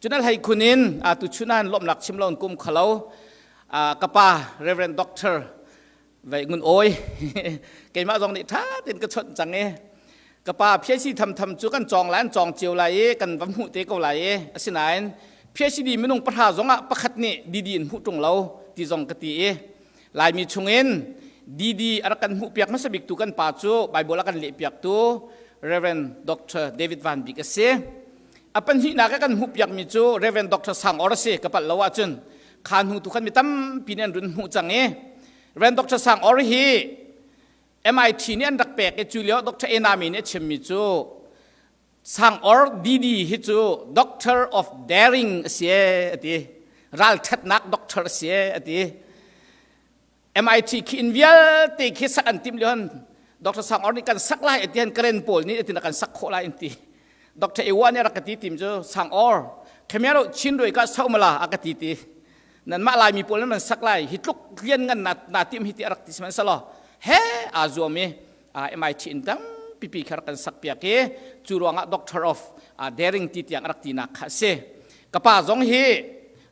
Cun a hlei khun in tu chun ah lawmhnak chim lo in kum khalo ka pa Reverend Doctor Vei Ngun Awi keimah zong nih ṭha tein ka chawnh cang i ka pa PhD tham tham cu kan cawng lai an cawng cio lai i kan va hmuh te ko lai i asinain PhD minung pahra zong ah pakhat nih DD in hmuh ṭung lo ti zong ka ti i Laimi chungin DD a rak kan hmuh piak hmasa bik tu kan pa cu Bible a kan leh piak tu Reverend Dr. David Van Bik a si. A pahnihnak a kan hmuh piakmi cu Reverend Dr. Sang Or a si ka palh lo ahcun kha hnu tu khan mi tampi nih an run hmuh cang i Reverend Dr. Sang Or hi MIT nih an rak pek i cu lio Dr. Enami nih a chimmi cu Sang Or DD hi cu Doctor of Daring a si a ti ralṭhatnak doctor a si a ti MIT khi in vialte khi sak an timh lio Dr. Sang Or nih kan sak lai ati han Karen pawl nih atin kan sak khawh lai an ti Dr. Ewa nih rak ka ti tim cu Sang Or khemero Chin roi ka sau mala a ka ti ti nan mah lai mi pawl nan sak lai hi tluk lian ngan na na tim hi ti rak ti sihmanhsehlaw he aa zuam i MIT in tam pipi kha rak kan sak piak i cu ruangah Doctor of Daring ti tiang rak ti nak kha a si ka pa zong hi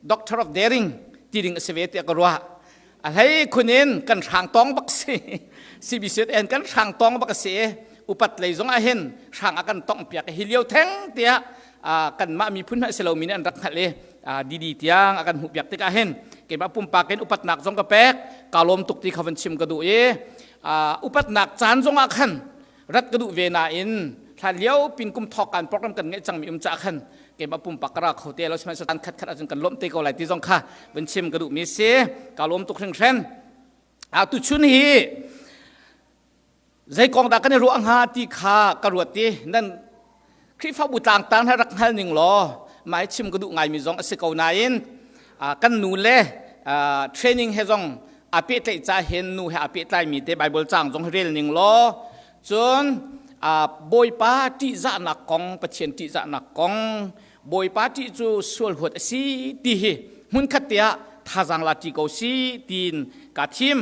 Doctor of Daring ti ding a si ve tiah ka ruah a hlei khun in kan hrang tong bak si CBCN kan hrang tong bak si upat lei zong ah hin hrang a kan tong piak hi lio theng tiah kan mah miphun hmanh si lo mi nih an rak hngalh i didi tiang a kan hmuh piak tikah hin keimah pumpak in upatnak zong ka pek ka lawm tuk ti kha van chim ka duh i upatnak caan zong ah khan rat ka duh ve nain hlan lio pin kum thok kan program kan ngeih cangmi um ca khan keimah pumpak ka ra kho te lo sihmanhsehlaw khat khat ahcun kan lawmh te ko lai ti zong kha van chim ka duhmi si ka lawm tuk hringhran a tu chun hi zei kong dah kan i ruah hnga ti kha ka ruat i nan Khrihfabu tlangtang ha rak hngal ning law mai chim ka duh ngaimi zong a si ko nain kan nu le training he zong a pehtlaih ca hin nu he a pehtlaimi te Bible cang zong rel ning law cun Bawipa ṭihzahnak kong Pathian ṭihzahnak kong Bawipa ṭih cu sual huat a si ti hi hmunkhat te ah thazaang la ṭi ko si tiin kaa thim.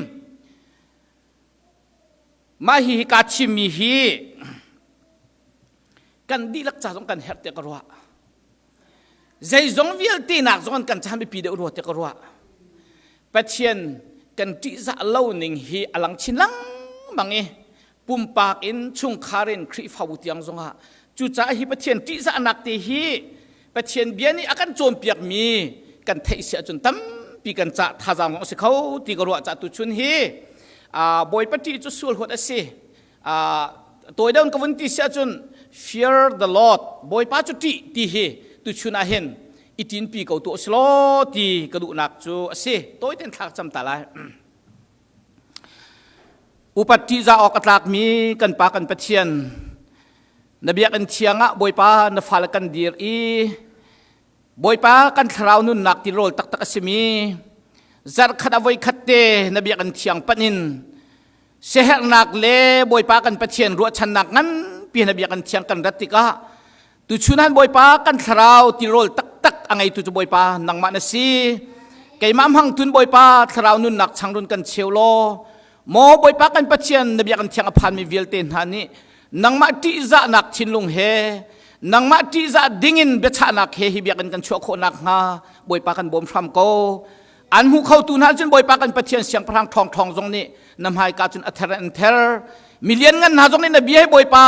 Mah hi kaa thimmi hi kan dihlak ca zong kan herh tiah ka ruah. Zeizong vialte nak zong kan chan biapi deuh rua tiah ka ruah. Pathian kan ṭihzah lo ning hi a lang chin lengmang i pumpak in chungkhar in Khrihfabu tiang zongah cucaah hi Pathian ṭihzahnak te hi Pathian bia nih a kan cawnpiakmi kan theih si ahcun tampi kan cah thazaang zong a si kho ti ka ruah cah tuchun hi Bawipa ṭih cu sual huat a si tawi deuh in ka vun ti si ahcun fear the Lord Bawipa cu ṭih ti hi tuchun ah hin i ṭinpi ko tu a si law ti ka duhnak cu a si tawi tein thlak cam ta lai upat ṭihzah awk a tlakmi kan pa kan Pathian Na biakinn thiang ah Bawipa na fale kan dir i Bawipa kan thlarau nunnak tirawl taktak a simi zarhkhat a voikhat te na biakinn thiang panh in siaherhnak le Bawipa kan Pathian ruahchannak nganpi na biakinn thiang kan rat tikah tuchun han Bawipa kan thlarau tirawl taktak a ngeitu cu Bawipa nangmah na si keimah hmang tun Bawipa thlarau nunnak changrun kan cheu law maw Bawipa kan Pathian na biakinn thiang a phanmi vialte hna nih nangmah ṭihzahnak thinlung he nangmah ṭihzah dingin biachahnak he hi biakinn kan chuah khawh nakhnga Bawipa kan bawm hram ko an hmu khotu hna cun Bawipa kan Pathian siangpahrang ṭhawngṭhawng zong nih na hmaika cun a ther an ther milian ngan hna zong nih na bia hi Bawipa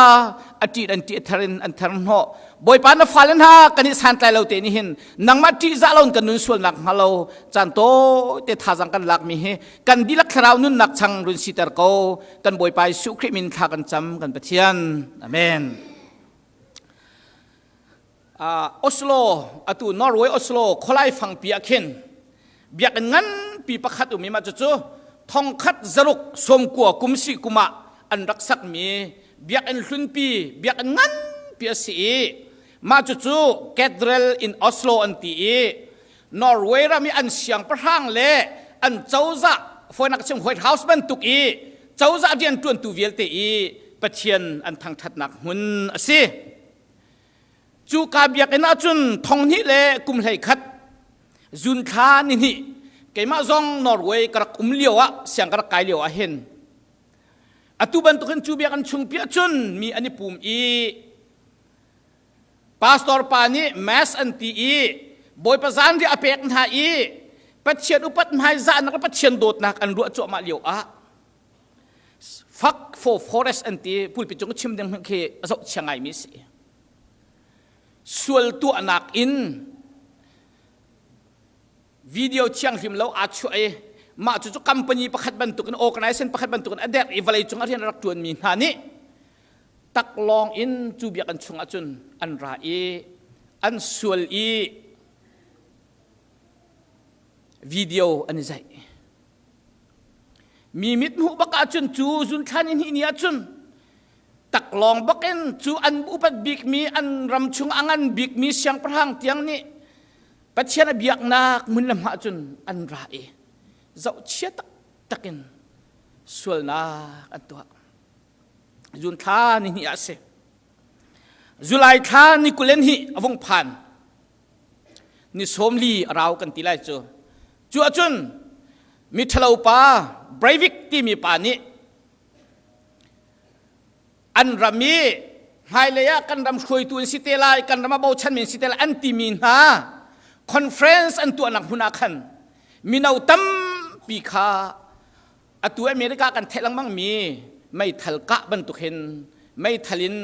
a ṭih an ṭih a ther in an ther hnawh Bawipa na fale hna kan i santlai lo te nih hin nangmah ṭihzah lo in kan nun sual nak hnga lo caan tawite thazang kan lakmi hi kan dihlak thlarau nunnak chang run siter ko kan Bawipa Jesuh Khrih min thla kan cam kan Pathian amen Oslo atu Norway Oslo khualai fangpi ah khin biakinn nganpi pakhat um i mah cucu thongkhat zaruk sawmkua kum si kum ah an rak sakmi biakinn hlunpi biakinn nganpi a si i mah cucu Cathedral in Oslo an ti i Norway ram i an siangpahrang le an cozah fawinak chim White House bantuk i cozah rian ṭuantu vialte i Pathian an thangṭhatnak hmun a si. Cu ka biakinn ahcun thonghnih le kum 11 June thla ni hnih keimah zong Norway ka rak um lio ah siang ka rak kai lio ah hin atu bantukin cu biakinn chung pi ahcun mi an i pum i. Pastor pa nih mass an ti i Bawipa zanriah a pek hna i Pathian upat hmaizahnak le Pathian dawtnak an ruah cuahmah lio ah fuck for forest an ti pulpit cung chim ding khi a zohchia ngaimi si. Sual tuahnak in video thianghlim lo aa chuah i mah cu cu company pakhat bantukin organization pakhat bantukin a derh i vawlei cung a rian a rak ṭuanmi hna nih taklawng in cu biakinn chungah cun an ra i an sual i video an i zaih. Mi mit hmuh bak ahcun cu zunthlan in hi ni ahcun taklawng bakin cu an upat bikmi an ram chung a ngan bikmi siangpahrang tiang nih Pathian a biaknak hmun le hmah cun an ra i zohchia taktak in sualnak an tuah. June thla ni hnih ah a si. July thla ni kulen hi a vung phan. Ni sawmli a rau kan ti lai cu. Cu ahcun mi ṭhalo pa Breivik timi pa nih an ram i hmailei ah kan ram hruaitu an si te lai kan ram a bochanmi an si te lai an timi hna conference an tuahnak hmun ah khan mino tampi kha atu America kan theih lengmang mi meithal kah bantuk hin meithal in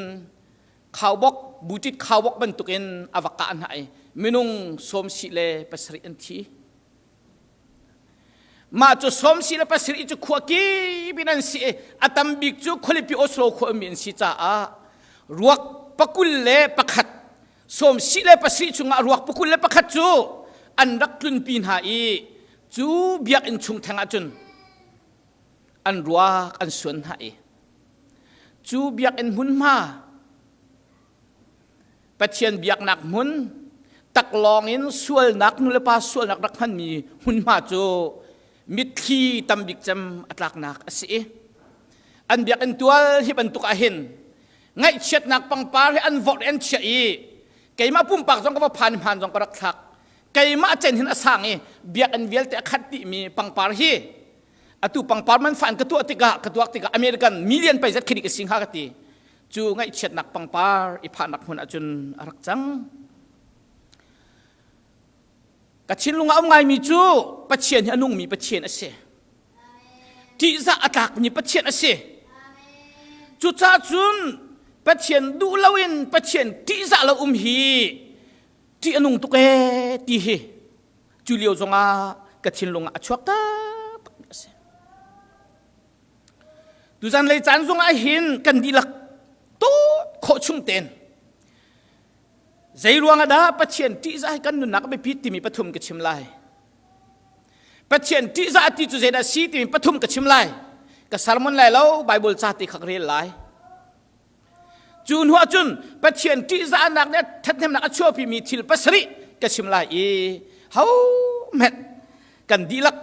khaubok butit khaubok bantukin a va kah hna i minung sawmsi le pasarih an thi. Mah cu sawmsi le pasarih cu khua kip in an si i a tam bik cu khualipi Oslo khua ummi an si caah ruak pakul le pakhat sawmsi le pasarih chungah ruak pakul le pakhat cu an rak tlunpi hna i cu biakinn chung theng ah cun an ruak an suan hna i cu biakinn hmunhma Pathian biaknak hmun taklawng in sualnak nulepa sualnak rak hmanmi hmunhma cu mitthli tambik cem a tlaknak a si i an biakinn tual hi bantuk ah hin ngaihchiatnak pangpar hi an vorh an chiah i keimah pumpak zong ka va phan hmaan zong ka rak thlak keimah cen hin a sang i biakinn vialte a khat dihmi pangpar hi atu pangpar man fan ka tuah tikah ka tuak tikah American million pei zat khi ka sing ha ka ti Cu ngaihchiatnak pangpar i phahnak hmun ahcun a rak cang. Ka thinlung ah um ngaimi cu Pathian hi a nungmi Pathian a si. Ṭihzah a tlakmi Pathian a si. Cucaah cun Pathian duh loin Pathian ṭihzah lo um hi ṭih a nung tuk ee ti hi cu lio zongah ka thinlung ah a chuak taktak mi a si. Tuzan lei caan zong ah hin kan dihlak tawt khawh chung tein zei ruang ah dah Pathian ṭihzah hi kan nunnak a biapit timi pathum ka chim lai. Pathian ṭihzah ti cu zeidah si timi pathum ka chim lai. Ka sermon lai lo, Bible ca te kha ka rel lai. Cu hnu ah cun Pathian ṭihzahnak nih ṭhathnemnak a chuahpimi thil pasarih ka chim lai i ho hmanh kan dihlak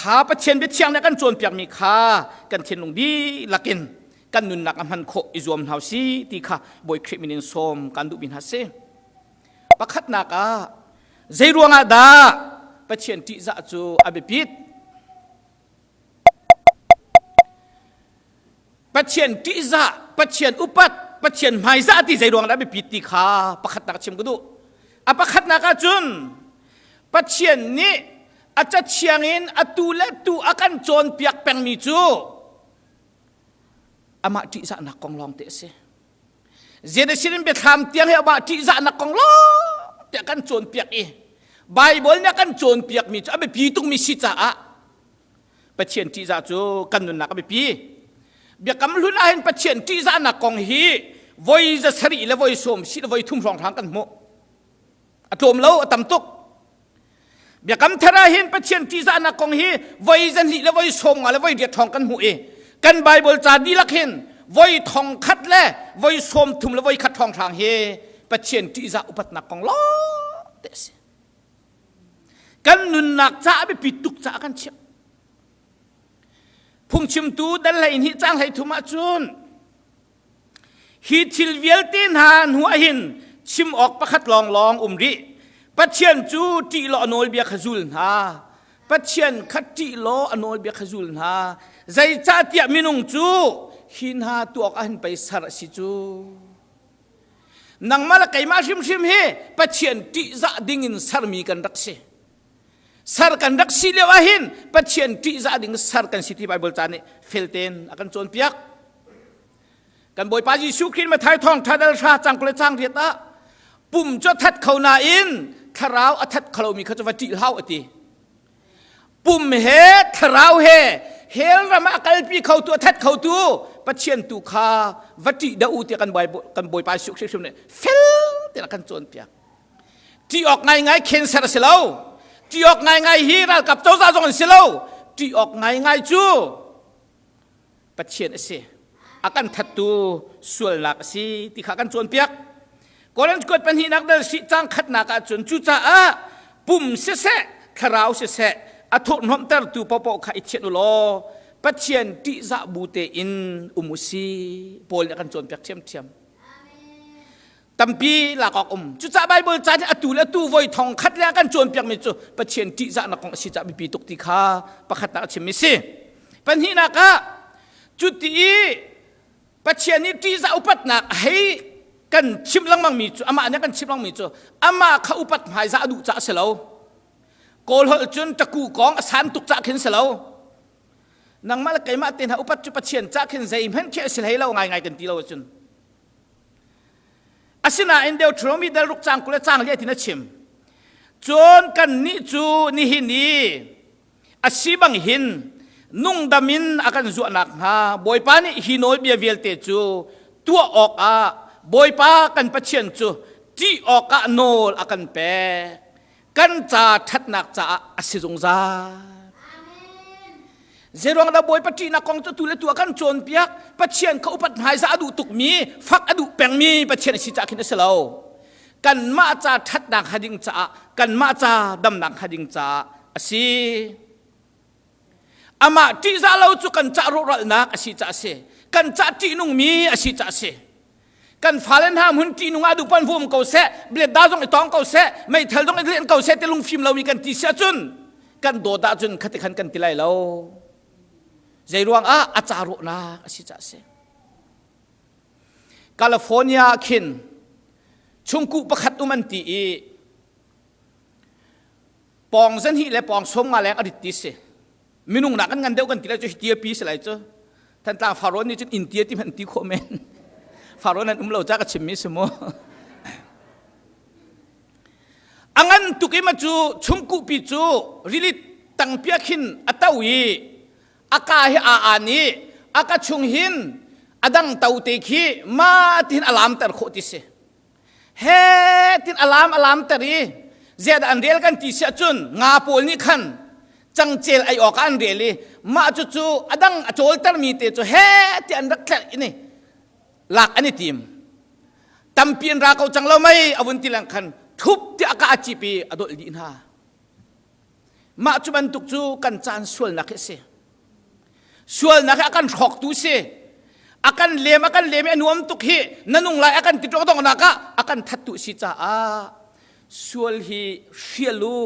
Kha Pathian biathiang nih a kan cawnpiakmi kha kan thinlung dihlak in kan nunnak a hman khawh i zuam hna si ti kha Bawi Khrih min in sawm kan duhmi hna si. Pakhatnak ah zei ruangah dah Pathian ṭihzah cu a biapit? Pathian ṭihzah, Pathian upat, Pathian hmaizah ti zei ruang dah biapit ti kha pakhatnak chim ka duh. A pakhatnak ah cun Pathian nih a cathiang in atu le tu a kan cawnpiak pengmi cu amah ṭihzahnak kong lawng te a si. Zedasin in biathlam tiang hi amah ṭihzahnak kong lawng te a kan cawnpiak i Baibal nih a kan cawnpiakmi cu a biapi tukmi si caah Pathian ṭihzah cu kan nunnak a biapi. Biakam hlun ah hin Pathian ṭihzahnak kong hi voi za sarih le voi sawm si le voi thum hrawnghrang kan hmuh. A tlawm lo, a tam tuk. Biakam thar ah hin Pathian ṭihzahnak kong hi voi za hnih le voi sawm nga le voi riat hrawng kan hmuh i kan Bible ca dihlak hin voi thong khat le voi sawm thum le voi khat hrawnghrang hi Pathian ṭihzah upatnak kong lawng te a si. Kan nunnak ca a biapit tuk caah kan chimh. Phungchimtu dal hlei hnih cang hlei thum ahcun hi thil vialte hna hnu ah hin chim awk pakhat lawnglawng um rih. Pathian cu ṭih law a nawlbia kha zul hna. Pathian kha ṭih law a nawlbia kha zul hna. Zeicahtiah minung cu hi hna tuah awk ah hin pei ser a si cu. Nangmah le keimah hrimhrim hi Pathian ṭihzah dingin sermi kan rak si. Ser kan rak si lio ahhin Pathian ṭihzah ding ser kan si ti Bible ca nih feltein a kan cawnpiak. Kan Bawipa Jesuh Khrih Mathai thawng ṭha dal hra cang kule cang riat ah pum cu a that kho nain thlarau a that kho lomi kha cu va ṭih hau a ti. Pum he thlarau he hell ram ah a kalpi khotu a that khotu Pathian tu kha va ṭih dah u tiah kan kan Bawipa Jesuh Khrih hrim nih fel tein a kan cawnpiak. Ṭih awk ngaingai cancer a si lo. Ṭih awk ngaingai hi ralkap cozah zong an si lo. Ṭih awk ngaingai cu Pathian a si. A kan thattu sualnak a si ti kha kan cawnpiak. Korinth kuat pahnihnak dal si cang khatnak ahcun cucaah pum siseh thlarau siseh a thurhhnawmhtertu paohpaoh kha i thianh u law Pathian ṭihzah bu tein um u si Paul nih a kan cawnpiak ṭhiamṭhiam. Tampi lak awk um. Cucaah Baibal ca nih atu le atu voi thong khat le a kan cawnpiakmi cu Pathian ṭihzahnak kong a si caah biapi tuk ti kha pakhatnak a chimmi si. Pahnihnak ah cuti i Pathian nih ṭihzah upatnak a hei kan chimh lengmangmi cu amah nih a kan chimh lengmangmi cu amah kha upat hmaizah a duh caah a si lo. Kawl holh cun ṭaku kong a san tuk caah khin si lo. Nangmah le keimah te hna upat cu Pathian cah khin zeihmanh khi a si hlei lo ngaingai kan ti lo ahcun. Asinain Deuteronomy dal ruk cang 20 le cang li tin a chim. Cun kannih cu nihin i a si bang hin nungdam in a kan zuahnak hnga Bawipa nih hi nawlbia vialte cu tuah awkah Bawipa kan Pathian cu ṭih awkah nawl a kan pek. Kan ca ṭhatnak caah a si zungzal. Zeiruang dah Bawipa ṭihnak kong cu tu le tu a kan cawnpiak? Pathian kha upat hmaizah a duh tukmi, fak a duh pengmi Pathian a si caah khin a si lo. Kanmah ca ṭhatnak hnga ding caah, kanmah ca damnak hnga ding caah a si. Amah ṭihzah lo cu kan cah rawhralhnak a si caah a si. Kan cah ṭihnungmi a si caah a si. Kan fale hna hmun ṭihnung ah duhpan vum ko seh, bletda zong i tawng ko seh, meithal zong i len ko seh ti lungfim lomi kan ti si ahcun kan dawt ahcun khati khan kan ti lai lo. Zei ruang ah a ca rawhnak a si caah a si. California ah khin chungkuh pakhat um an ti i pawng zan hnih le pawng 50 leng a rit ti si. Minung nak kan ngan deuh kan ti lai cu hi tia pi si lai cu. Thantlang Faraon nih cun inn tia ti hmanh ti khawh men. Faraon an um lo ca ka chimmi si mu. A ngan tuk i ma cu chungkuhpi cu rili tangpi ah khin a to i a ka hi aa aan i a ka chung hin a dang to te khi ma tin a lamter khawh ti si. He tin a lam a lamter i zeidah an rel kan ti si ahcun nga pawl nih khan cangcel ei awk ah an rel i mah cucu a dang a cawltermi te cu he ti an rak tlerh i lak an i tim. Tampi an ra ko cang lo mei a vun ti leng khan thup tiah ka a cip i a dolh dih hna. Mah cu bantuk cu kan caan sualnak hi a si. Sualnak hi a kan hrawktu si. A kan lem a kan lem i a nuam tuk hi na nung lai a kan ti donghnak ah a kan thattu si caah sual hi hrial u.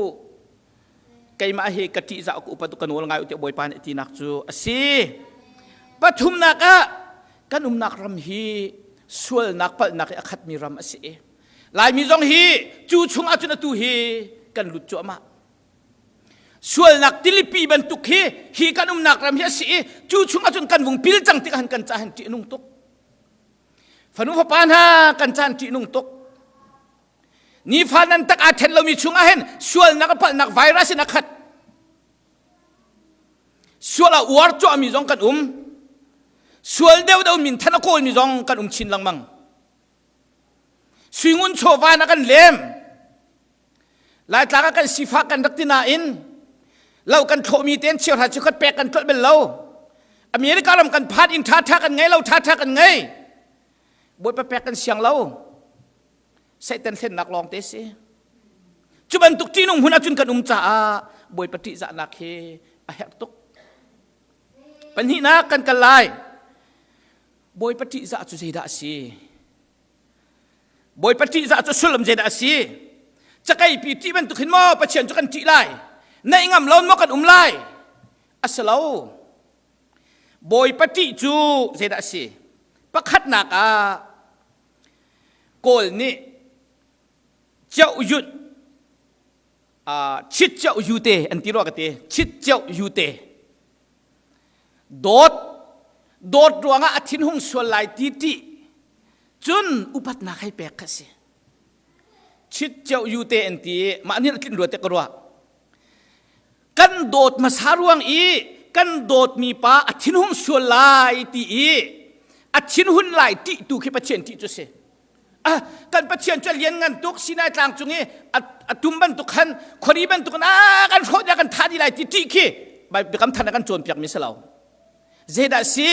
Keimah hi ka ṭihzah ka upat ka nawl ngai u tiah Bawipa nih a tinak cu a si. Pathumnak ah kan umnak ram hi sualnak palhnak i a khatmi ram a si i Laimi zong hi cu chung ahcun atu hi kan lut cuahmah. Sualnak tilipi bantuk hi hi kan umnak ram hi a si i cu chung ahcun kan vung pil cang tikah kan ca han ṭih a nung tuk. Fanu fapa hna kan caan ṭih nung tuk. Nifa nan tak aa ṭhen lomi chung ah hin sualnak a palhnak virus in a khat. Sual a uar cuahmi zong kan um. Sual deuhdeuh min than a kawlmi zong kan um chin lengmang. Suingun chawva na kan lem. Laitlang ah kan sifak kan rak ti nain lo kan thlawhmi ten chiahra chikkhat pek kan tlolh bel lo. America ram kan phan in ṭha ṭha kan ngei lo ṭha ṭha kan ngei. Bawipa pek kan siang lo. Satan hlennak lawng te si. Cu bantuk ṭihnung hmun ahcun kan um caah Bawipa ṭihzahnak hi a herh tuk. Pahnihnak kan kal lai. Bawipa ṭihzah cu zeidah a si? Bawipa ṭihzah cu sullam zeidah a si? Cakeipi ṭih bantuk hin maw Pathian cu kan ṭih lai? Naih ngam lo maw kan um lai? A si lo. Bawipa ṭih cu zeidah a si? Pakhatnak ah. Kawl nih Cioh Yut Chit Cioh Yu te an ti rua ka ti Chit Cioh Yu te dawt dawt ruangah a thinhung sual lai ti ṭih cun upatnak hei pek kha si Chit Cioh Yu te an ti mah nih a tlinh rua te ka ruah kan dawt hmasa ruang i kan dawtmi pa a thinhung sual lai ti i a thinhun lai ṭih tu khi Pathian ṭih cu si. Ah, kan Pathian cu a lian ngan tuk Sinai tlang cung i a tum bantuk khan khuari bantuk in a kan hrawh dih kan thah dih lai ti ṭih khi biakam thar kan cawnpiak mi si lo. Zeidah si?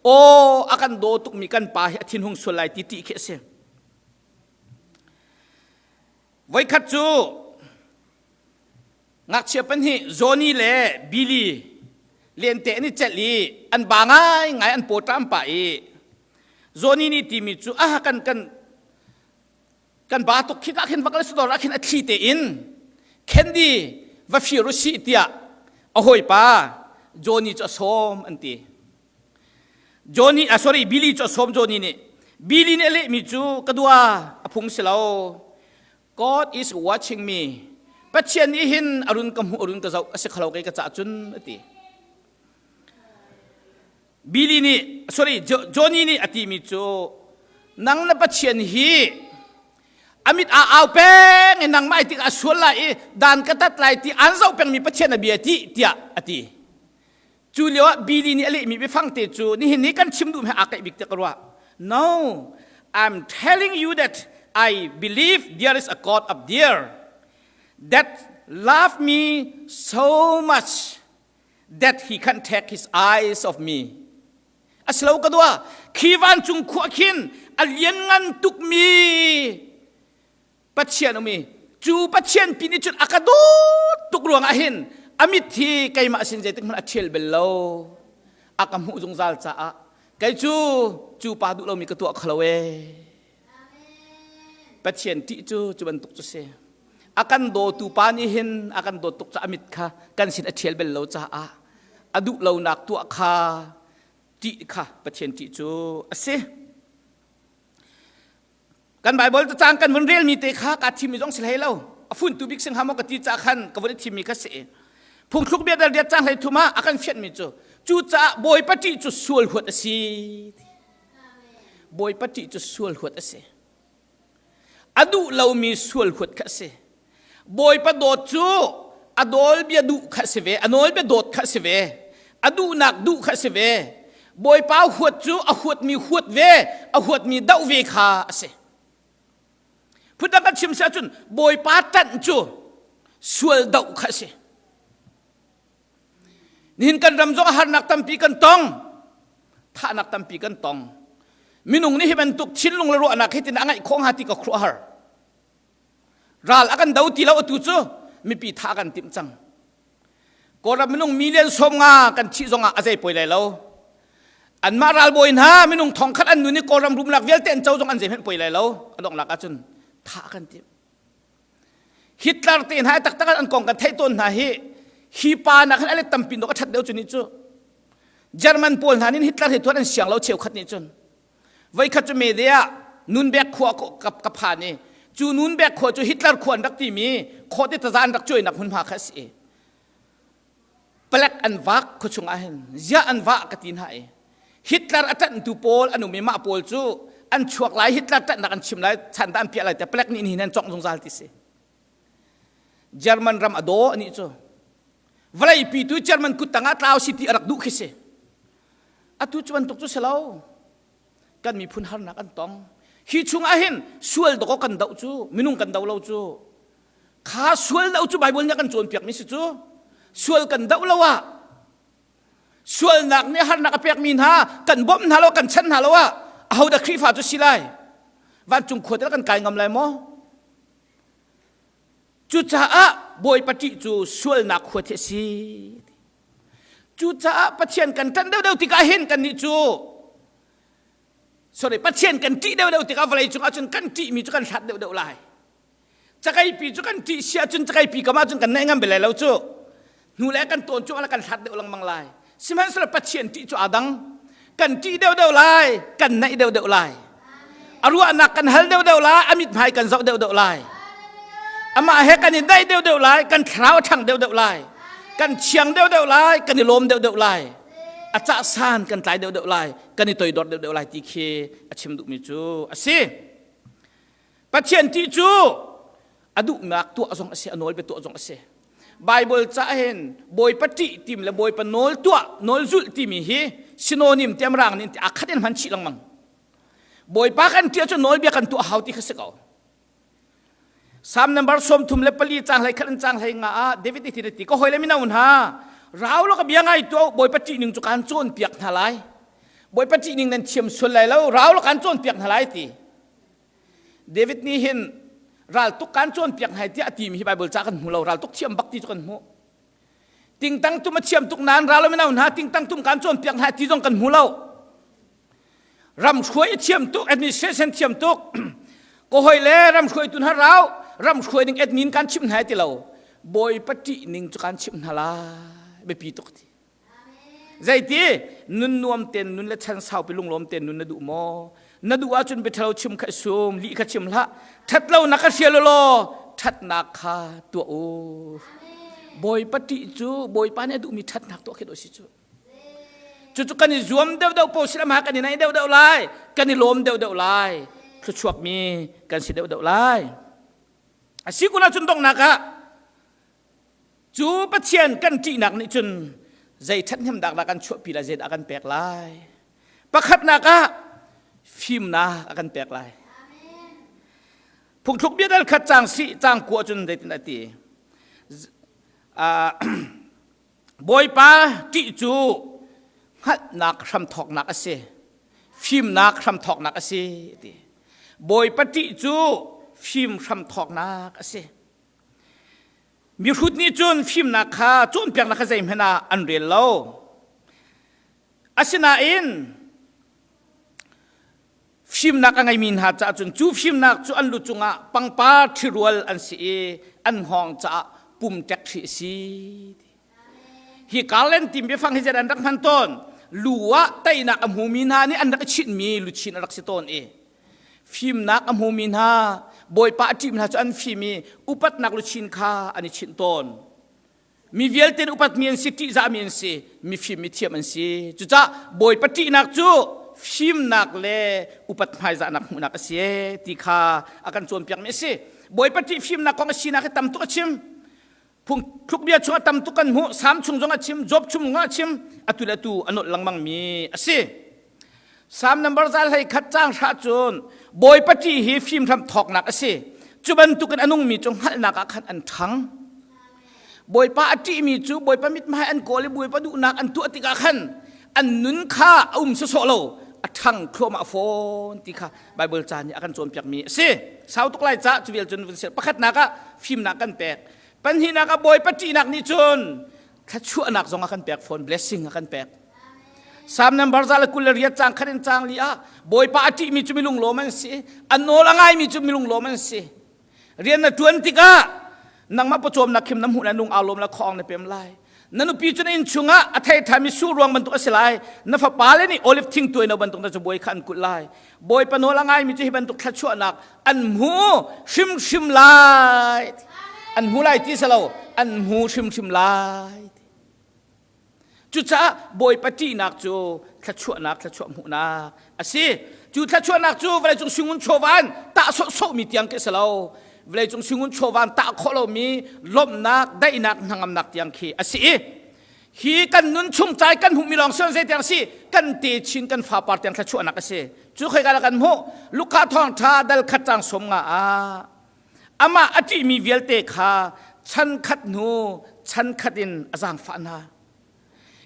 Aw, a kan daw tukmi kan pa hi a thinhung sual lai ti ṭih khi a si. Voikhat cu Ngakchia pahnih Johnny le Billy lente an i celh i an ba ngaingai an paw ṭam pah i Johnny nih timi cu ah kan kan kan ba tuk khi ka khin va kal dawr ah khin a thli tein candy va fir u sih tiah a hawipa Johnny cu a sawm an ti. Johnny ah sorry Billy cu a sawm Johnny nih Billy nih a lehmi cu ka dua a phung si lo God is watching me. Pathian nih hin a run ka hmuh a run ka zoh a si khalo kei ka cah cun a ti. Billy nih sorry Johnny nih a timi cu nang na Pathian hi amit a au peng i nangmah tik a sual lai i dan ka tat lai ti an zoh pengmi Pathian a bia ti tiah a ti. Cu lio ah Billy nih a lehmi biafang te cu nihin ni kan chim duh he aa kaih bik tiah ka ruah. No, I'm telling you that I believe there is a God up there that loved me so much that he can take his eyes off me. Asilo ka dua, khi vancung khua khin a lianngan tukmi Pathian um i cu Pathian pi nih cun a ka dawt tuk ruangah hin a mit hi keimah sin zeitik hmanh a ṭhial bel lo a ka hmuh zungzal caah kei cu cu pa duh lomi ka tuah kho lo ee Pathian ṭih cu cu bantuk cu si a kan dawtu pa nih hin a kan dawt tuk caah a mit kha kan sin a ṭhial bel lo caah a duh lonak tuah kha ṭih kha Pathian ṭih cu a si. Kan Bible cacang kan vun relmi te kha kaa thimmi zong si hlei lo. A funtu bik sing hamo ka ti ca khan ka vun i thimmi kha si. Phungthluk bia dal riat cang hlei thum ah a kan fianhmi cu cucaah Bawipa ṭih cu sual huat a si. Bawipa ṭih cu sual huat a si. A duh lomi sual huat kha a si. Bawipa dawt cu a dawl bia duh kha a si ve, a nawl bia dawt kha a si ve, a duhnak duh kha a si ve. Bawipa huat cu a huatmi huat ve, a huatmi doh ve kha a si. Phundang kan chim si ahcun Bawipa ṭanh cu sual doh kha a si. Nihin kan ram zong harnak tampi kan tong. Thahnak tampi kan tong. Minung nih hi bantuk thinlung le ruahnak hi tin a ngaih khawh hnga ti ka khuaruahhar. Ral a kan do ti lo atu cu mipi thah kan timh cang. Kawlram minung million 50 kan thih zongah a zei poi lai lo. Anmah ralbawi hna minung thongkhat an nun i Kawlram rumnak vialte an co zong an zei hmanh poi lai lo. A donghnak ahcun thah kan timh. Hitler te hna taktak an kong kan theih tawn hna hi hi pa nak hin a let tampi dawh a ṭhat deuh cu nih cu German pawl hna nih Hitler hi tuan an siang lo cheukhat nih cun voikhat cu mede ah Nunberg khua ka phan i cu Nunberg khua cu Hitler khua an rak timi khawte taza an rak cuainak hmunhma kha a si palek an vak khuachung ah hin ziah an vah ka ti hna i Hitler a ṭanhtu pawl an um i mah pawl cu an chuak lai Hitler ṭanhnak an chim lai chan dah an piah lai tiah palek nih hin an congh zungzal ti si German ram a daw anih cu vawleipi tu German kut tangah tlau si ti a rak duh khi si atu cu bantuk cu si lo kan miphun harnak an tong hi chung ah hin sual dawk kan doh cu minung kan do lo cu Kha sual doh cu Baibal nih a kan cawnpiakmi si cu. Sual kan doh lo ah sualnak nih harnak a pekmi hna kan bawmh hna lo kan chanh hna lo ah ahodah Khrihfa cu si lai? Vancung khua te kan kai ngam lai maw? Cucaah Bawipa ṭih cu sualnak khua thi a si. Cucaah Pathian kan ṭanh deuhdeuh tikah hin kannih cu sorry Pathian kan ṭih deuhdeuh tikah vawlei cungah cun kan ṭihmi cu kan hlat deuhdeuh lai. Cakeipi cu kan ṭih si ahcun cakeipi kam ahcun kan naih ngam bel lai lo cu. Hnu le kan tawn cu kan hlat deuh lengmang lai. Sihmanhsehlaw Pathian ṭih cu aa dang. Kan ṭih deuhdeuh lai, kan naih deuhdeuh lai. A ruahnak kan hal deuhdeuh lai, a mithmai kan zoh deuhdeuh lai. Amah he kan i daih deuhdeuh lai, kan thlarau a ṭhang deuhdeuh lai. Kan chiang deuhdeuh lai, kan i lawm deuhdeuh lai. A cah san kan tlai deuhdeuh lai, kan i toidor deuhdeuh lai ti khi a chim duhmi cu a si. Pathian ti cu a duhnak tuah zong a si, a nawlbia tuah zong a si. Bible ca hin Bawipa ṭih tim le Bawipa nawl tuah, nawl zulh timi hi synonym tiam rang nih a khat in hman chih lengmang. Bawipa kan ṭih ahcun nawlbia kan tuah hau ti kha si ko. Psalm number 34 cang hlei khat in cang hlei nga ah David nih tin a ti ka hoi le mino hna rau lo ka bia ngai tuah Bawipa ṭih ning cu kaan cawnpiak hna lai. Bawipa ṭih ning nan thiam sual lai lo rau lo kaan cawnpiak hna lai ti. David nih hin raltuk kan cawnpiak hna tiah a timi hi Bible ca kan hmu lo raltuk thiam bak ti cu kan hmuh tingtang tum a thiam tuk nain ral mino hna tingtang tum kan cawnpiak hna ti zong kan hmu lo ram hruai a thiam tuk administration thiam tuk ko hoi le ram hruaitu hna rau ram hruai ning admin kan chim hna ti lo bawipa ṭih ning cu kan chim hna lai biapi tuk ti Zeiti nun nuam ten nun le chan saupi lunglawm ten nun na duh maw? Na duh ahcun biathalo chim kha sum, lih kha chim hlah. Ṭhat lo na ka hrial law ṭhatnak kha tuah u. Bawipa ṭih cu Bawipa nih a duhmi ṭhatnak tuah khi dawh si cu. Cucu kan i zuam deuhdeuh po silam ha kan i naih deuhdeuh lai, kan i lawm deuhdeuh lai, thluachuakmi kan si deuhdeuh lai. A si kun ahcun donghnak ah Cu Pathian kan ṭihnak nih cun zei ṭhathnemnak dah kan chuahpi lai, zeidah kan pek lai? Pakhatnak ah fimnak a kan pek lai. Phungthluk bia dal khat cang si cang kua cun zeitin a ti? Bawipa ṭih cu hngalhnak hramthawknak a si. Fimnak hramthawknak a si ti. Bawipa ṭih cu fim hramthawknak a si. Mihrut nih cun fimnak kha cawnpiaknak kha zeihmanh ah an rel lo. Asinain fimnak a ngeimi hna caah cun cu fimnak cu an lu cungah pangpar ṭhirual an si i an hngawng caah pumṭek hri a si. Hi garland tim biafang hi zeidah an rak hman tawn? Lu ah teinak a hmumi hna nih an rak i chinhmi luchin a rak si tawn i Fimnak a hmumi hna, Bawipa a ṭihmi hna cu an fim i upatnak luchin kha an i chinh tawn. Mi vialte nih upatmi an si, ṭihzahmi an si, mifim mithiam an si. Cucaah Bawipa ṭihnak cu fimnak le upat hmaizahnak hmuhnak a si e ti kha a kan cawnpiakmi a si. Bawipa ṭih fimnak kong a sinak hi tam tuk a chim. Phungthluk bia chungah tam tuk kan hmuh, Salm chung zong a chim, Job chung zong a chim, atu le atu a nolh lengmang mi a si. Salm number 121 caang hra cun Bawipa ṭih hi fimhram thawknak a si. Cu bantukin a nungmi cu hngalhnak ah khan an ṭhang. Bawipa a ṭihmi cu Bawipa mithmai an kawl i Bawipa duhnak an tuah tikah khan an nun kha a um sawsawh lo, a ṭhang thluahmah fawn ti kha Bible ca nih a kan cawnpiakmi a si. Sau tuk lai ca cu vial cun vun pakhatnak ah fimnak kan pek. Pahnihnak ah Bawipa ṭihnak nih cun thluachuahnak zong a kan pek fawn, blessing a kan pek. Psalm number 128 caang khat in caang li ah Bawipa a ṭihmi cu milung lawm an si, a nawl a ngaimi cu milung lawm an si. Rian na ṭuan tikah nangmah pawcawmnak khim na hmuh na nung aa lawm la khawng na pem lai. Na nupi cu na inn chungah a thei ṭhami sur ruang bantuk a si lai. Na fapale nih olive thing tuai no bantuk na cabuai kha an kulh lai. Bawipa nawl a ngaimi cu hi bantuk thluachuahnak an hmu hrimhrim lai. An hmu lai ti si lo, an hmu hrimhrim lai. Cucaah Bawipa ṭihnak cu thluachuahnak thluachuah hmuhnak a si. Cu thluachuahnak cu vawleicung singun chawva in tah sawhsawhmi tiang khi a si lo. Vawleicung singun chawva in tah khawh lomi lawmhnak, daihnak, hnangamnak tiang khi a si i hi kan nun chung cai kan hmuhmi lawng si zei tiang si kan te chin kan fapar tiang thluachuahnak a si. Cu khoi ka kan hmuh Luka thawngṭha dal khat cang som nga ah amah a ṭihmi vialte kha chan khat hnu chan khat in a zaangfah hna.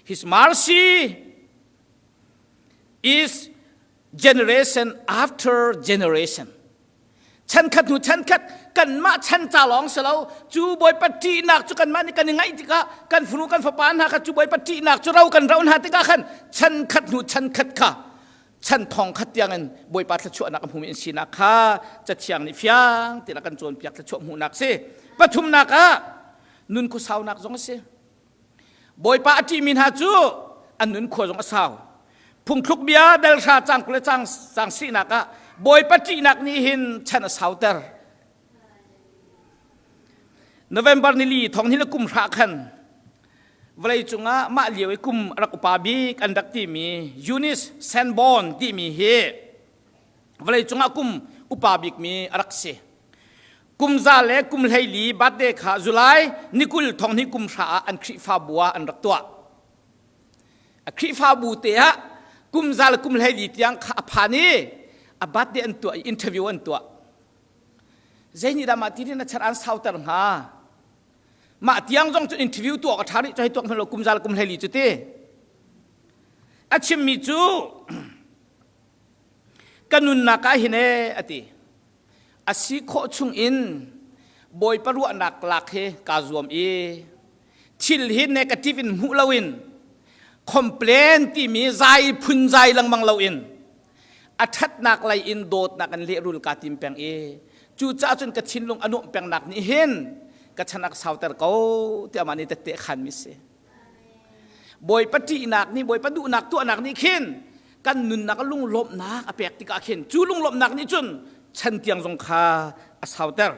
His mercy is generation after generation. Chan khat hnu chan khat kanmah chan ca lawng si lo cu Bawipa ṭihnak cu kanmah nih kan i ngaih tikah kan fanu kan fapa hna kha cu Bawipa ṭihnak cu ro kan ro hna tikah khan chan khat hnu chan khat kha chan thong khat tiangin Bawipa thluachuahnak a hmumi an sinak kha Cathiang nih fiang tein a kan cawnpiak thluachuah hmuhnak si. Pathumnak ah nun khuasaunak zong a si. Bawipa a ṭihmi hna cu an nun khua zong a sau. Phungthluk bia dal hra cang kule cang cang sinak ah Bawipa ṭihnak nih hin chan a sauter. November nili thong hi le kum hra khan vawlei cungah mah lio i kum rak upa bik an rak timi Eunice Sanborn timi hi vawlei cungah kum upa bikmi a rak si. Kum za le kum 14 birthday kha July ni 20 thong hnih kum hra ah an Khrihfabu ah an rak tuah. A Khrihfabu te ah kum za le kum 14 tiang kha a phan i a birthday an tuah i interview an tuah. Zei nih dah mah ti na chan an sauter hnga? Mah tiang zong cu interview tuah ka ṭha rih cu hei tuak hmanh lo kum za le kum 14 cu ti. A chimmi cu ka nunnak ah hin ee a ti. A si khawh chung in Bawipa ruahnak lak hi kaa zuam i thil hi negative in hmuh loin complain timi zai phun zai lengmang loin a ṭhatnak lei in dawtnak in lehrul kaa tim peng i cucaah cun ka thinlung a nuamh pengnak nih hin ka chan a ka sauter ko tiah amah nih tette a khanmi si. Bawipa ṭihnak nih Bawipa duhnak tuahnak nih khin kan nunnak a lunglawmhnak a pek tikah khin cu lunglawmhnak nih cun chan tiang zong kha a sauter.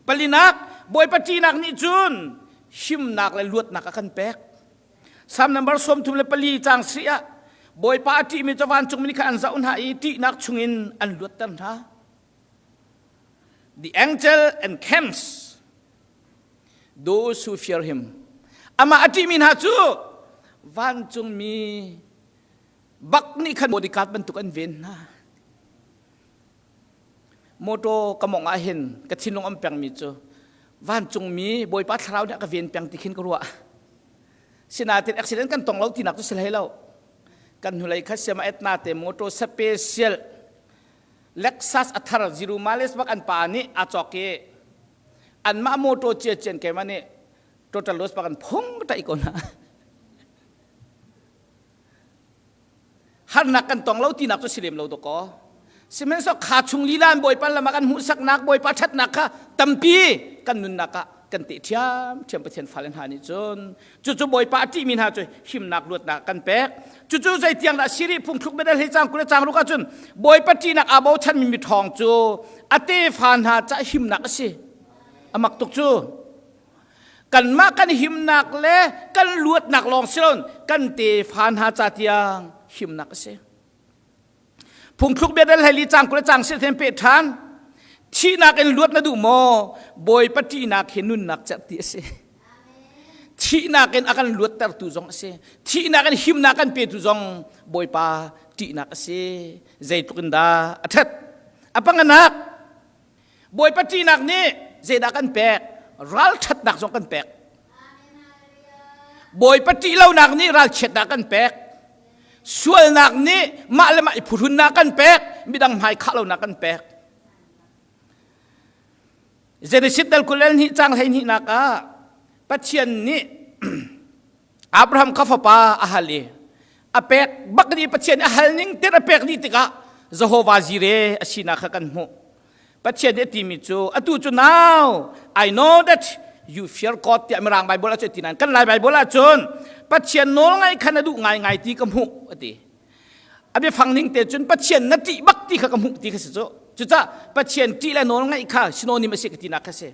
Palinak Bawipa ṭihnak nih cun himnak le luatnak a kan pek. Psalm number 34 caang 4 ah Bawipa a ṭihmi cu vancungmi nih khan an zoh hna i ṭihnak chungin an luatter hna. The angel encamps those who fear him. Amah a ṭihmi hna cu vancungmi bak nih khan bodyguard bantuk an ven hna. Motor ka mong ah hin ka thinlung am pengmi cu vancungmi Bawipa thlarau nih a ka ven peng ti khin ka ruah. Sinain accident kan tong lo tinak cu si hlei lo. Kan hnulei kha siama etna te motor special Lexus a thar zero mileage bak an pa nih a cawk i anmah motor cia cian keimah nih total loss bak an phung ta i ko na. Harnak kan tong lo tinak cu si lem lo dawkaw. Sihmanhsehlaw kha chung lila in Bawipa lam ah kan hmuhsaknak Bawipa ṭhatnak kha tampi kan nunnak ah kan teh ṭhiamṭhiam Pathian fale hna nih cun cucu Bawipa a ṭihmi hna cu himnak luatnak kan pek. Cucu zeitiang dah Siri phungthluk biadal hi cang 20 le cang ruk ahcun Bawipa ṭihnak aa bochanmi miṭhawng cu a tefa hna ca himnak a si. A mak tuk cu. Kanmah kan himnak le kan luatnak lawng si loin kan tefa hna ca tiang himnak a si. Phungthluk biadal heli cang 20 le cang sil then pe ṭhan. Thihnak in luat na duh maw? Bawipa ṭihnak hi nunnak cerhti a si. Thihnak in a kan luattertu zong a si. Thihnak in himnak kan petu zong Bawipa ṭihnak a si. Zeitluk in dah a ṭhat. A panganak Bawipa ṭihnak nih zeidah kan pek? Ralṭhatnak zong kan pek. Bawipa ṭih lonak nih ralchiatnak kan pek. Sualnak nih mah le mah i phuhrunnak kan pek, midang hmai khah lonak kan pek. Genesis dal 22 cang 12 ah Pathian nih Abraham kha fapa a hal i a pek bak ni Pathian a hal ning ten a pek dih tikah Jehovah Jireh a sinak kha kan hmuh. Pathian nih a timi cu atu cu now I know that you fear God tiah Mirang Bible ah cun ti nain kan Lai Bible ah cun Pathian nawl ngaih kha na duh ngaingai ti ka hmuh a ti. A biafang ning te cun Pathian na ṭih bak ti kha ka hmuh ti kha si cu. Cucah Pathian ṭih le nawl ngaih kha synonym a si ka tinak kha si.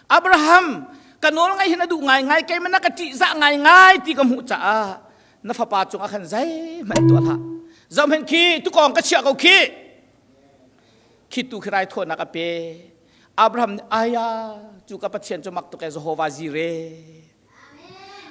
Abraham ka nawl ngaih hin a duh ngaingai keimah na ka ṭihzah ngaingai ti ka hmuh caah na fapa cungah khan zeihmanh tuah hlah zohhmanh khi tukawng ka chiah ko khi khi tu khi raithawinak a pe Abraham nih aya cu ka Pathian cu mak tuk e Jehovah Jireh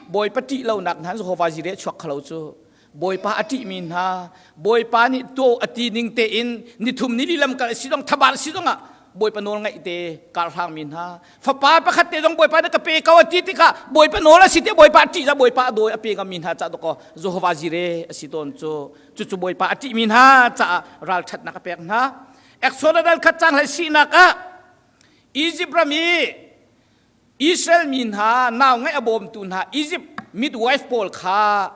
Bawipa ṭih lonak hna Jehovah Jireh chuak khalo cu Bawipa a ṭihmi hna Bawipa nih to a ti ning tein nithum ni li lamkal si zong thabar si zongah Bawipa nawl ngaih te karhlangmi hna fapa pakhat te zong Bawipa nih ka pe ko a ti tikah Bawipa nawl a si te Bawipa a ṭih za Bawipa a dawi a pe ngami hna ca dakaw Jehovah Jireh a si tawn cu cucu Bawipa a ṭihmi hna caah ralṭhatnak a pek hna Exodus dal khat cang hlei sinak ah Egypt ram i Israel mi hna nau ngeih a bawmtu hna Egypt midwife pawl kha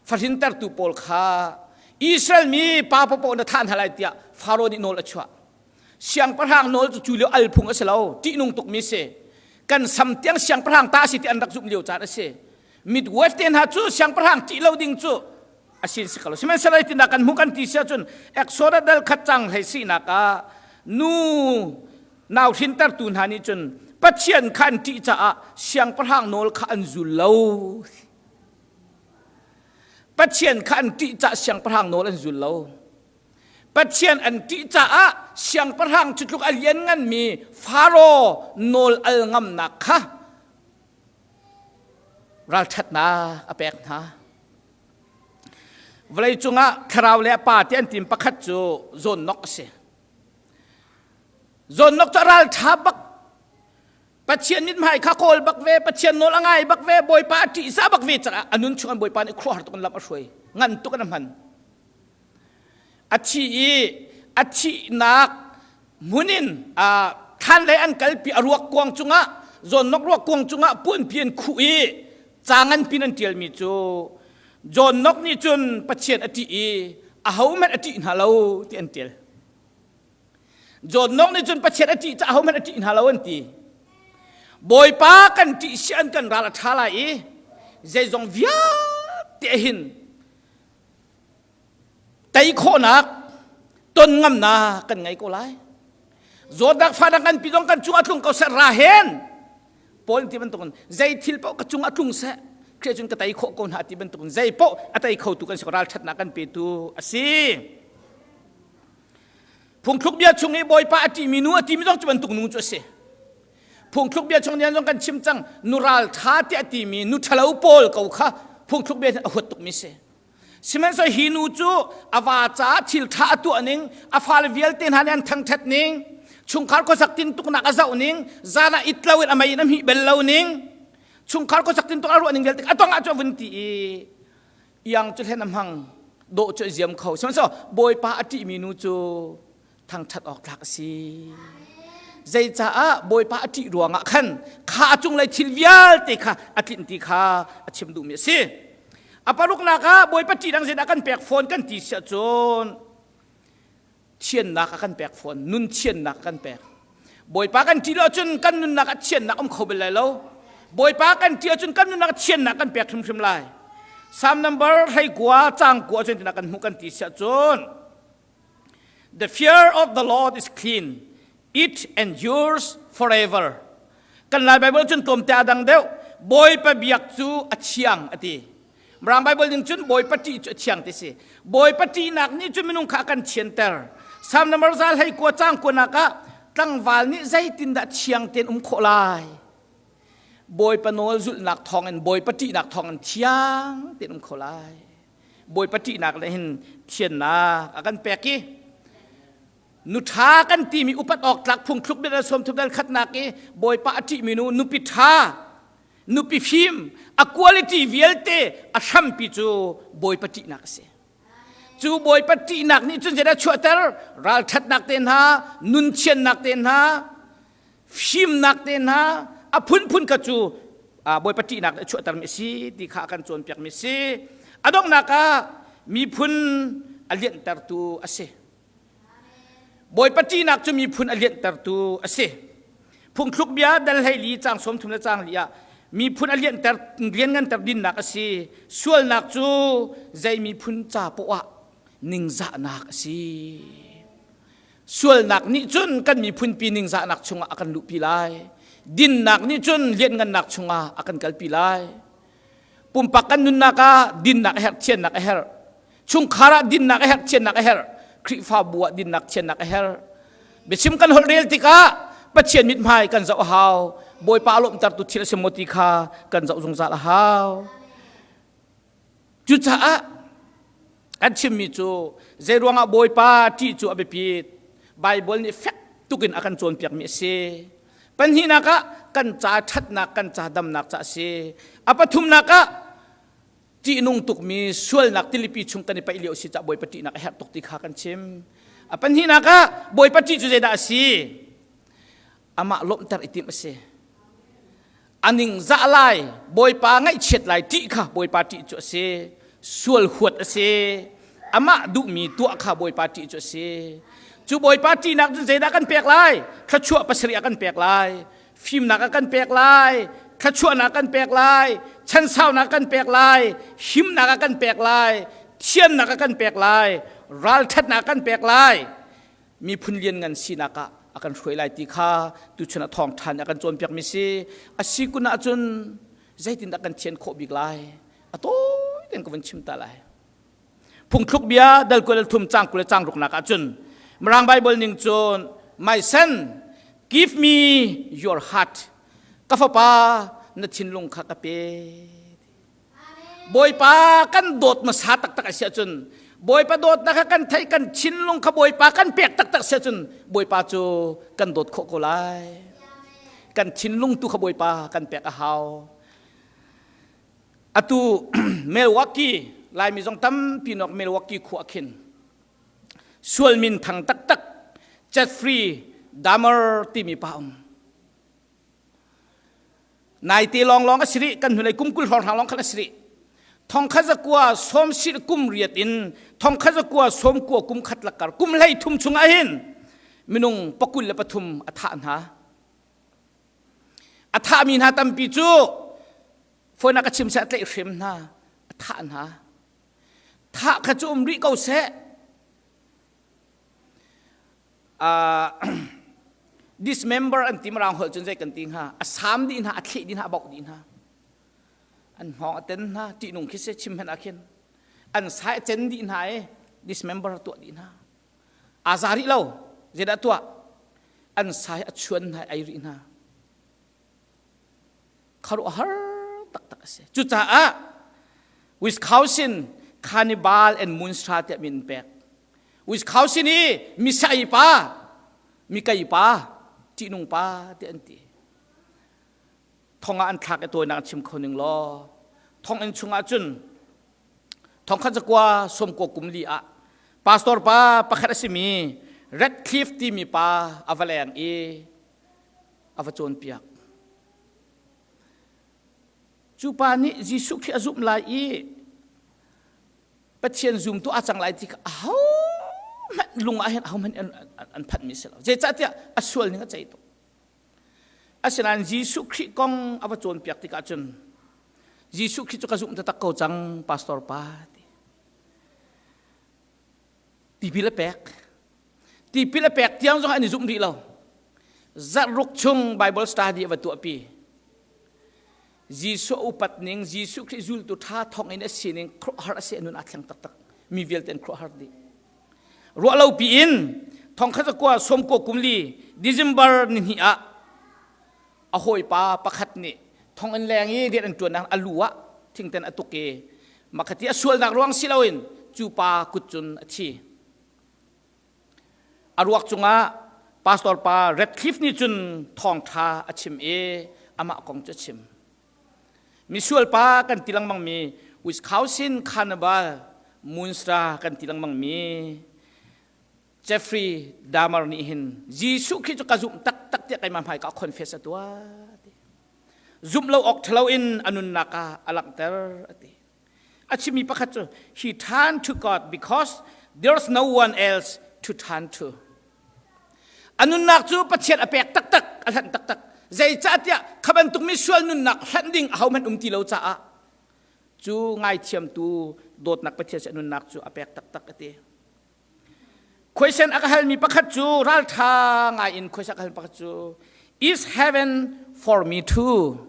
fahrintertu pawl kha Israel mi pa paoh na thah hna lai tiah Faro nih nawl a chuah. Siangpahrang nawl cu cu lio al phung a si lo, ṭihnung tukmi si. Kan sam tiang siangpahrang ta a si ti an rak zumh lio caan a si. Midwife te hna cu siangpahrang ṭih lo ding cu. A sin si ko. Sihmanhsehlaw tindah kan hmuh kan ti si ahcun Exodus dal khat cang hlei sinak ah nu nau hrintertu hna nih cun Pathian kha an ṭih caah siangpahrang nawl kha an zul lo. Pathian kha an ṭih caah siangpahrang nawl an zul lo. Pathian an ṭih caah siangpahrang cu tluk a liannganmi Faro nawl al ngamnak kha ralṭhatnak a pek hna. Vawlei cungah thlarau le a pa ti an tim pakhat cu zawnnak a si. Zawnnak cu a ralṭha bak. Pathian mithmai kha kawl bak ve, Pathian nawl a ngai bak ve, Bawipa a ṭihzah bak ve caah a nun chung an Bawipa nih khuaruahhar tuk in lam a hruai. Ngan tuk in a hman. A thi i a thihnak hmun in thlan lei an kalpi a ruak kuang cungah zawnnak ruak kuang cungah puanpi an khuh i ca nganpi an ṭialmi cu John Knox nih cun Pathian a ṭih i ahohmanh a ṭih hna lo ti an ṭial. John Knox nih cun Pathian a ṭih caah ahohmanh a ṭih hna lo an ti. Bawipa kan ṭih si an kan ral a ṭha lai i zeizong vialte hin tei khawhnak ton ngamnak kan ngei ko lai. Zawtnak fahnak nganpi zong kan cung a tlung ko seh ra hen. Paul ti bantukin zei thil paoh ka cung a tlung seh Khrih cun ka tei khawh ko hna ti bantukin zei paoh a tei khotu kan si ko ralṭhatnak kan petu a si. Phungthluk bia chung i Bawipa a ṭihmi nu a timi zong cu bantuk nu cu a si. Phungthluk bia chung nian zong kan chim cang nu ralṭha tiah timi nu ṭhalo pawl ko kha phungthluk bia a huat tukmi si. Sihmanhsehlaw hi nu cu a va caah thil ṭha a tuah ning, a fale vialte hna nih an thangṭhat ning, chungkhar khuasak tintuknak a zoh ning, zan ah it loin a mei in a hmih bel lo ning, chungkhar khuasak tintuk a ruah ning vialte a tong ah cu a vun ti i iang cu hlen a hmang, dawh cu a ziam kho. Sihmanhsehlaw Bawipa a ṭihmi nu cu thangṭhat awk tlak a si. Zeicaah Bawipa a ṭih ruangah khan kha a cunglei thil vialte kha a tlinh ti kha a chim duhmi a si. A paruknak ah Bawipa ṭih dang zeidah kan pek fawn kan ti siah cun thiannak a kan pek fawn, nun thiannak a kan pek. Bawipa kan ṭih lo ahcun kan nunnak ah thiannak um kho bal lai lo. Bawipa kan ṭih ahcun kan nunnak ah thiannak kan pek hrimhrim lai. Psalm number 19 caang kua cun tina kan hmuh kan ti siah cun The fear of the Lord is clean. It endures forever. Kan Lai Bible cun tlawmte a dang deuh. Bawipa biak cu a thiang a ti. Mirang Bible ning cun Bawipa ṭih cu a thiang ti si. Bawipa ṭihnak nih cun minung kha a kan thianter. Salm number 129 caang kuanak ah tlangval nih zeitindah thiang tein um khawh lai? Bawipa nawl zulhnak thawngin Bawipa ṭihnak thawngin thiang tein um kho lai. Bawipa ṭihnak le hin thiannak a kan pek i nu ṭha kan timi upat awk tlak phungthluk bia 30 dal khatnak i Bawipa a ṭihmi nu nupi ṭha nupi fim a quality vialte a hrampi cu Bawipa ṭihnak a si. Cu Bawipa ṭihnak nih cun zeidah chuahter ralṭhatnak te hna nun thiannak te hna fimnak te hna a phunphun kha cu Bawipa ṭihnak nih a chuahtermi a si ti kha a kan cawnpiakmi a si. A donghnak ah miphun a lianhtertu a si. Bawipa ṭihnak cu miphun a lianhtertu a si. Phungthluk bia dal 14 caang 30 le caang li ah miphun a lianhter liannganter dinnak a si. Sualnak cu zei miphun ca poah ah ningzahnak a si. Sualnak nih cun kan miphunpi ningzahnak chungah a kan luhpi lai. Dinnak nih cun lianngannak chungah a kan kalpi lai. Pumpak kan nunnak ah dinnak a herh, thiannak a herh. Chungkhar ah dinnak a herh, thiannak a herh. Khrihfabu ah dinnak, thiannak a herh. Biachim kan holh rel tikah Pathian mithmai kan zoh a hau. Bawipa a lawmhtertu thil a si maw ti kha kan zoh zungzal a hau. Cucaah kan chimmi cu zeiruangah Bawipa ṭih cu a biapit Baibal nih fek tukin a kan cawnpiakmi a si. Pahnihnak ah kan ca ṭhatnak kan ca damnak ca a si. A pathumnak ah ṭihnung tukmi sualnak tilipi chung kan i paih lio a si caah Bawipa ṭihnak a herh tuk ti kha kan chim. A pahnihnak ah Bawipa ṭih cu zeidah a si? Amah lawmhter i timh a si. A ningzah lai, Bawipa ngaihchiat lai ṭih kha Bawipa ṭih cu a si. Sual huat a si. Amah duhmi tuah kha Bawipa ṭih cu a si. Cu Bawipa ṭihnak cun zeidah kan pek lai? Thluachuah pasarih a kan pek lai. Fimnak a kan pek lai. Thluachuahnak a kan pek lai. Chansaunak a kan pek lai. Himnak a kan pek lai. Thiannak a kan pek lai, ralṭhatnak a kan pek lai, miphun lianngan sinak ah a kan hruai lai ti kha tuchun ah thawngṭha nih a kan cawnpiakmi si. A si kun ahcun zeitindah kan thian khawh bik lai? A tawi tein ka vun chim ta lai. Phungthluk bia dal 23 cang 20 le cang ruknak ahcun Mirang Bible ning cun my son give me your heart ka fapa na thinlung kha ka pe. Bawipa kan dawt hmasa taktak a si ahcun Bawipa dawtnak kha kan theih kan thinlung kha Bawipa kan pek taktak si ahcun Bawipa cu kan dawt khawh ko lai. Kan thinlung tu kha Bawipa kan pek a hau. Atu Milwaukee Laimi zong tampi nok Milwaukee khua khin sual min thang taktak Jeffrey Dahmer timi pa um. Naite lawnglawng a si rih, kan hnulei kum 20 hrawnghrang lawng khan a si rih. Thongkhat zakua sawm sir kum riat in thongkhat zakua sawm kua kum khat lakar kum hlei thum chungah hin minung 23 a thah hna. A thahmi hna tampi cu phone ah ka chim seh a tlaih hrem hna, a thah hna. Thah kha cu um rih ko seh. Dismember an ti mirang holh cun zei kan ti hnga a sam dih hna a thleh dih hna a bauh dih hna an hngawng a ten hna ṭihnung khi si chim hen ah khin an sai a cen dih hna i dismember tuah dih hna aa za rih lo zeidah tuah an sai a chuan hna ei rih hna khuaruahhar taktak a si cucaah Wisconsin Cannibal and Munster tiah min an pek Wisconsin i misai pa mikei pa ṭihnung pa tiah an ti thong ah an thlak i tawinak an chim kho ning law thonginn chungah cun thongkhat zakua sawmkua kum li ah pastor pa pakhat a simi Radcliffe timi pa a va leng i a va cawnpiak. Cu pa nih Jesuh Khrih a zumh lai i Pathian zumtu a cang lai ti kha ahohmanh lung ah hin ahohmanh an phanhmi si lo. Zeicahtiah a sual ning a cei tuk. Asinain Jesuh Khrih kong a va cawnpiak tikah cun Jesuh Khrih cu ka zumh taktak ko cang, pastor pa ti. Tipil a pek. Tipil a pek tiang zong an i zumh rih lo. Zarh ruk chung Bible study a va tuahpi. Jesuh upat ning, Jesuh Khrih zultu ṭha thawng in a sining khuaruahhar a si a nun aa thleng taktak. Mi vialte an khuaruahhar dih. Ruah lo piin thongkhat zakua sawmkua kum li December ni hnih ah a hawipa pakhat nih thonginn leng i rian an ṭuannak a lu ah thingten a tuk i makhati a sualnak ruang si loin cu pa kut cun a thi. A ruak cungah pastor pa Radcliffe nih cun thawngṭha a chim i amah kong cu a chim. Misual pa kan ti lengmang mi Wisconsin Carnival Munster kan ti lengmang mi Jeffrey Dahmer nih hin Jesuh Khrih cu ka zumh taktak tiah keimah hmai ka confess a tuah ti. Zumh lo awk ṭhalo in a nunnak ah a langhter a ti. A chimmi pakhat cu he turned to God because there's no one else to turn to. A nunnak cu Pathian a pek taktak, a hlanh taktak. Zeicahtiah kha bantuk mi sual nunnak hlanh ding ahohmanh um ti lo caah cu ngaithiamtu dawtnak Pathian si a nunnak cu a pek taktak a ti. Question a ka halmi pakhat cu ralṭha ngai in question a ka halmi pakhat cu is heaven for me too?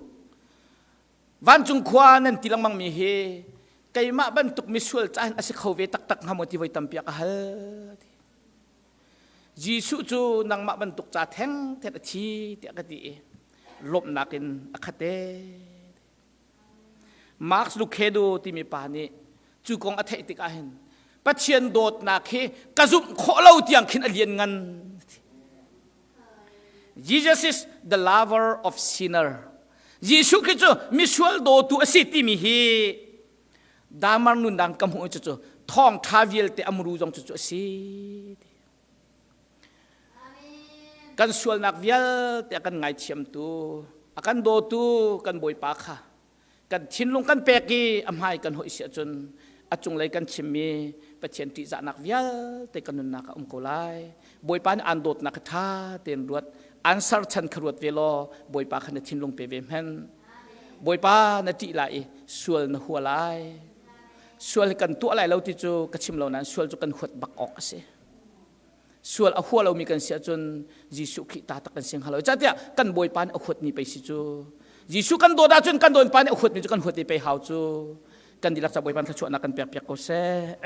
Vancung khua nan ti lengmang mi hi keimah bantuk misual caah a si kho ve taktak hnga maw ti voi tampi a ka hal. Jesuh cu nangmah bantuk ca theng then a thi tiah ka ti i lawmhnak in a khat ee. Marx Lucado timi pa nih cu kong a theih tikah hin Pathian dawtnak hi ka zumh khawh lo tiang khin a lian ngan. Jesus is the lover of sinner. Jesuh khi cu misual dawtu a si timi hi damar nundang ka hmuh cu cu thawngtha vialte amru zong cu cu a si. Kan sualnak vialte a kan ngaithiamtu, a kan dawtu kan Bawipa kha kan thinlung kan pek i a hmai kan hoih si ahcun a cunglei kan chimmi Pathian ṭihzahnak vialte kan nunnak ah um ko lai. Bawipa nih aan dawtnak kha ṭha tein ruat, aan serchan kha ruat ve law Bawipa kha na thinlung pe ve hmanh. Bawipa na ṭih lai i sual na hua lai. Sual kan tuah lai lo ti cu ka chim lo nain sual cu kan huat bak awk a si. Sual a hua lomi kan si ahcun Jesuh Khrih ta tak kan si hnga lo. Catiah kan Bawipa nih a huatmi pei si cu. Jesuh kan dawt ahcun kan Bawipa nih a huatmi cu kan huat i pei hau cu. Kan dihlak ca Bawipa thluachuahnak kan pek piak ko seh.